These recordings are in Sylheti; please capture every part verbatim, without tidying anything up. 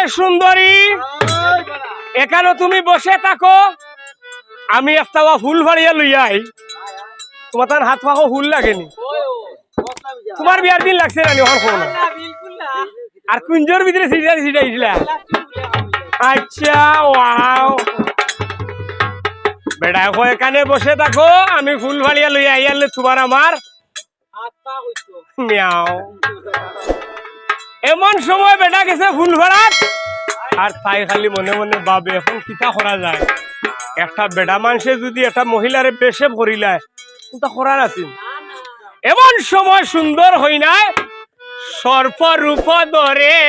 সুন্দরী, এখানো তুমি বসে থাকো, আমি একটা বা ফুল ফাড়িয়া লইয়া আই। তুমার তান হাত পাখো ফুল লাগেনি? তুমার বিয়ার দিন লাগছে না নি? অখন কও না। আর কুঞ্জর ভিতরে ছিটাই ছিটাইছিলা? আচ্ছা, ওয়াও। বেটা কয়, "এখানে বসে থাকো, আমি ফুল ফাড়িয়া লইয়া আইয়ারলে তুমার আমার মিয়াও।" এমন সময় বেটা গেছে ফুল ফাড়াত, আর তাই খালি মনে মনে ভাবে, "এখন কিতা করা যায়? একটা বেটা মানষে যুদি একটা মহিলারে বেশেপ করিলায়, কিতা করার আছিল।" এমন সময় সুন্দর হইনায় সর্পরূপ ধরে,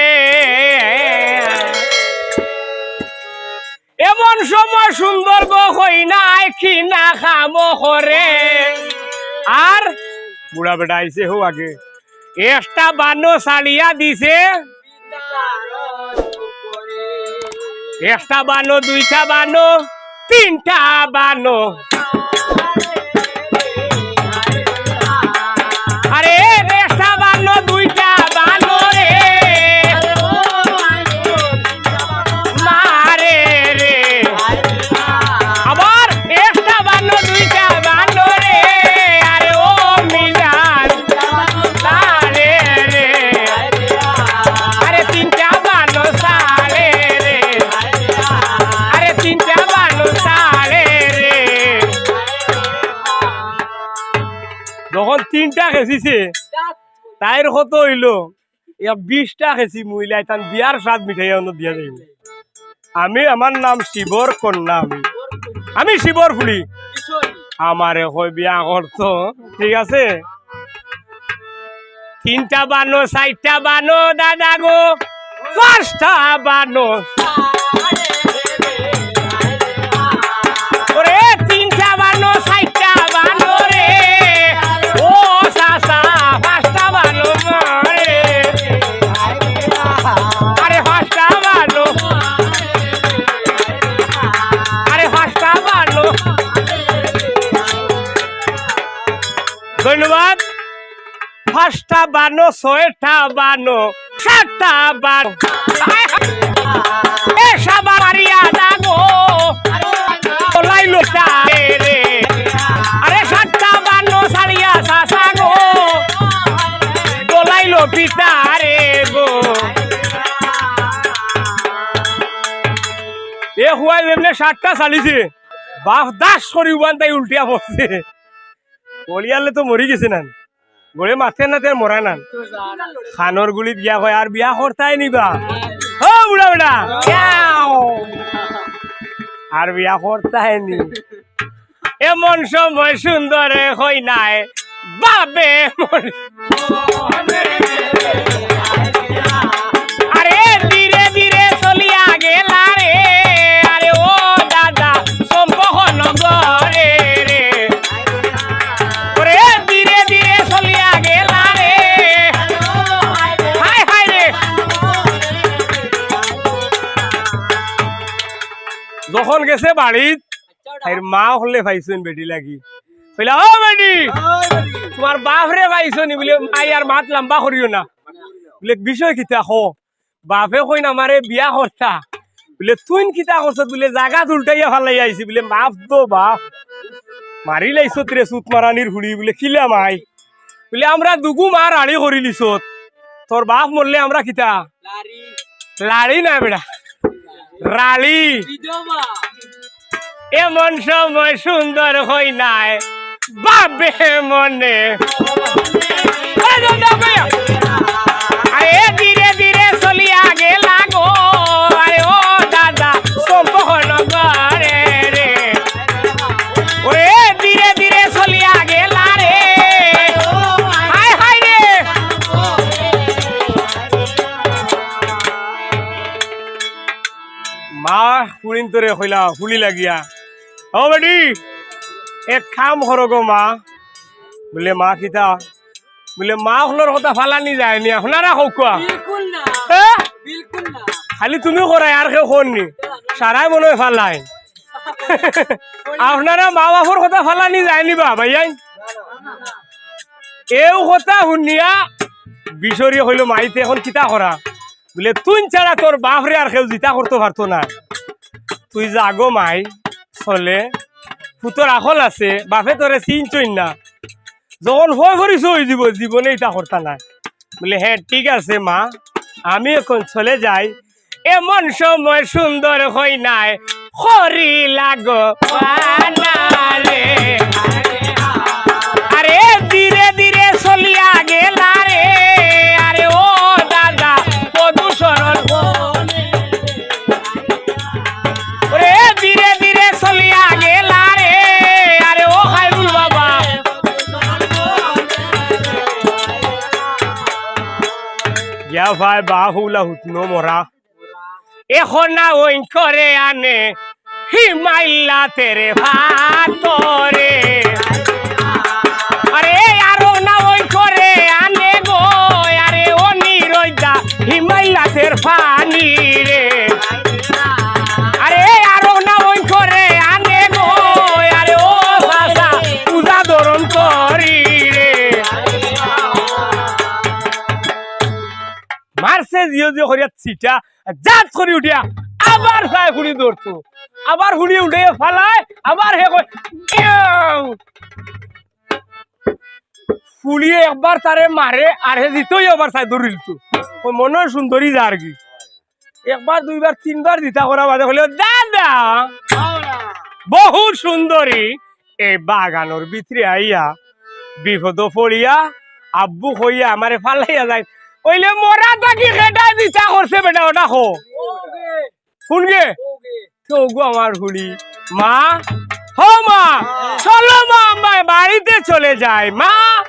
এমন সময় সুন্দর গো হইনায় কি না কাম করে। আর বুড়া বেটা আইছে হো আগে, একটা বানো ছাড়িয়া দিছে, একটা বানো, দুইটা বানো, তিনটা বানো। আরে একটা বানো, দুইটা বানো রে, মারে রে। আবার একটা বানো, দুইটা বানো রে, আরে ও মিজান, তারে রে। আরে তিনটা বানো সারে রে, আরে তিনটা বানো সারে রে। যখন তিনটা খেছিছে, তাইর কত অইলো? এক বিশটা খেছি মহিলায় তান বিয়ার স্বাদ মিঠাইয়া অনো দিয়া যাইব। আমি, আমার নাম শিবর কন্যা, আমি, আমি শিবর ফুলি। আমারে কয় বিয়া করতো, ঠিক আছে? তিনটা বানো, চাইরটা বানো, দাদা গো, পাঁচটা বানো। ওরে তিনটা বানো, চাইরটা বানো রে, ও চাচা, পাঁচটা বানো মারে। আরে পাঁচটা বানো, আরে পাঁচটা বানো। ধন্যবাদ। পাঁচটা বানো, ছয়টা বানো, সাতটা বানো। এ সাবা মারিয়া দাগো, লাইলো তারে রে। আরে সাতটা বানো ছাড়িয়া চাচা গো, দোলাইলো পিতা রে গো। এ হুয়াই যেমনে সাতটা চালিছে, বাপ দাস করি উবান তাই উল্টিয়া পড়ছে। পড়িয়ালে তো মরি গেছে না, গড়ে মাতে না, তার মরা না। খানোর গুলিত গিয়া কয়, "আর বিয়া করতায় নি বা?" ও বুড়া বেটা, ইয়াও। "আর বিয়া করতায় নি।" এমন সময় সুন্দরে কইনায়, বাবে মনে। আরে ধীরে ধীরে চলিয়া গেলা রে, আরে ও দাদা, সম্পর্ক নগরে রে। ওরে ধীরে ধীরে চলিয়া গেলা রে। হায় হায় রে। যখন গেছে বাড়িত, তাইর মা অকলে পাইছইন বেটি লাগি। কইলা, "ও বেটি, তুমার বাপরে পাইছো নি?" বুলে, "মাই আর মাত লম্বা করিও না।" বুলে, "বিষয় কিতা কও?" বাপে কইন, "আমারে বিয়া করতা।" বুলে, "তুইন কিতা করছত?" বুলে, "জাগাত উল্টাইয়া ফালাই আইছি।" বুলে, "মাফ দো বাপ, মারি লাইছত রে চুত মারানির ফুড়ি।" বুলে, "কিলা মাই?" বুলে, "আমরা দুগু মা রাড়ি করি লিছত, তোর বাপ মরলে আমরা কিতা?" লাড়ি না বেটা, রাড়ি। এমন সময় সুন্দর কইনায়, বাবে মনে। আরে ধীরে ধীরে চলিয়া গেলা গো, আরে ও দাদা, সম্পর্ক নগরে রে। ওরে ধীরে ধীরে চলিয়া গেলা রে। হায় হায় রে। মা ফুড়িন্তরে কইলা, ফুলি লাগিয়া, "ও বেটি, এক কাম করো গো মা।" বুলে, "মা কিতা?" বুলে, "মা অকলর কথা ফালানি যায়নি, আপনারা কউক্কা।" বিলকুল না। হ্যাঁ? বিলকুল না। খালি তুমি করায়, আর কেউ করনি? সারায় মনে অয় ফালায়। আপনারা মা বাপর কথা ফালানি যায়নি বা, ভাইয়াইন? এও কথা হুনিয়া বিশরিয়ে কইলো, "মাইতে এখন কিতা করা?" বুলে, "তুই ছাড়া তোর বাপরে আর কেউ জিতা করতো পারতো না। তুই যা গো মাই, চলে, পুতর আকল আছে, বাপে তোরে চিনছইন না। যখন হয় পরিচয় অই যিবো, জীবনে ইতা করতা না।" বুলে, "হ্যাঁ, ঠিক আছে মা, আমি এখন চলে যাই।" এমন সময় সুন্দর হই নাই, করি লাগো পানা রে। আরে ধীরে ধীরে চলিয়া গেলা রে, আরে ও দাদা, মধুসরণ। ওরে ধীরে ধীরে চলিয়া গেলা রে, আরে ও খাইরুল বাবা। গিয়া ভাই বাহুলা হুতনো মরা। এখন না ওই করে আনে হিমাইল্লা তেরে ভাতরে। আরে আরো না ওই করে আনে গো, আরে ও নিরইদা হিমাইল্লা তের পানি রে। আরে আরো না ওই করে আনে গো, আরে ও ভাষা পূজা ধরন করি রে। মারছে জিও জিও করিয়া ছিটা, জাত করি উঠিয়া আবার চায় হুড়ি ধরতো, আবার হুড়ি উঠে ফালায়, আবার হে কয়, "ইয়াও।" ফুড়িয়ে একবার তারে মারে, আর হে জিতই আবার চায় ধরিলতো। কয়, "মনে হয় সুন্দরী যার কি।" একবার, দুইবার, তিনবার জিতা করা বাদে কইলো, "দাদা, বহুত সুন্দরী।" এই বাগানর ভিতরে আইয়া বিপদো পড়িয়া আব্বু কইয়া আমারে ফালাইয়া যায়। অইলে মরা থাকি কেটায় জিতা করছে বেটা, ওটা কো। কোন গে? তো গো আমার হুড়ি। মা, হো মা, চলো মা, মা, বাড়িতে চলে যাই। মা,